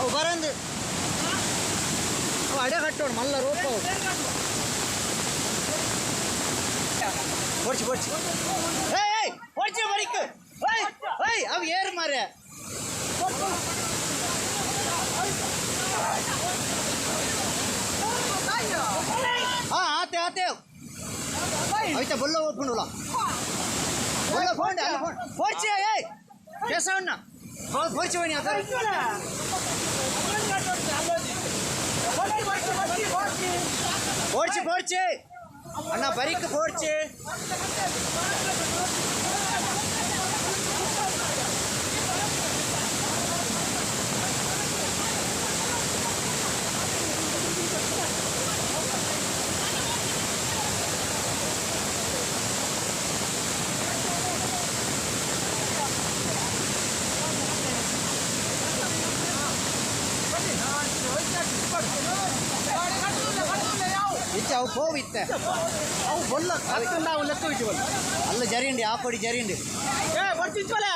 ಅವು ಬರಂದು ಅವು ಅಡೆ ಕಟ್ಟೋಣ ಮಲ್ಲ ರೋಪ ಅವು பொடிச்சு பொடிச்சு ஏய் ஏய் பொடிச்சு வரிக்கு ஏய் ஏய் அவ ஏறு மாறே ಆ ಆತೆ ಆತೆ ಐತ ಬೊಲ್ಲ ಓಪನ್ ಬೊಲ್ಲ ಫೋನ್ ಅಲ್ಲ ಫೋನ್ ಫೋರ್ಚಿ ಏಯ್ ಕೇಸವಣ್ಣ ಫೋರ್ಚಿ ಬನ್ನಿ ಆತ ಫೋರ್ಚಿ ಫೋರ್ಚಿ ಅಣ್ಣ ಬರಿಕ್ ಫೋರ್ಚಿ ಇತ್ತೆ ಅವು ಪೋವಿತ್ತೆ ಅವು ಬೊಲ್ಲ ಕತ್ತಂದ ಅವು ಲೆಕ್ಕ ಬಿಟ್ಟು ಬಲ್ಲ ಅಲ್ಲ ಜರಿಂಡಿ ಆ ಪೊಡಿ ಜರಿಂಡಿ ಏ ಬರ್ತಿತ್ತಲ್ಲ.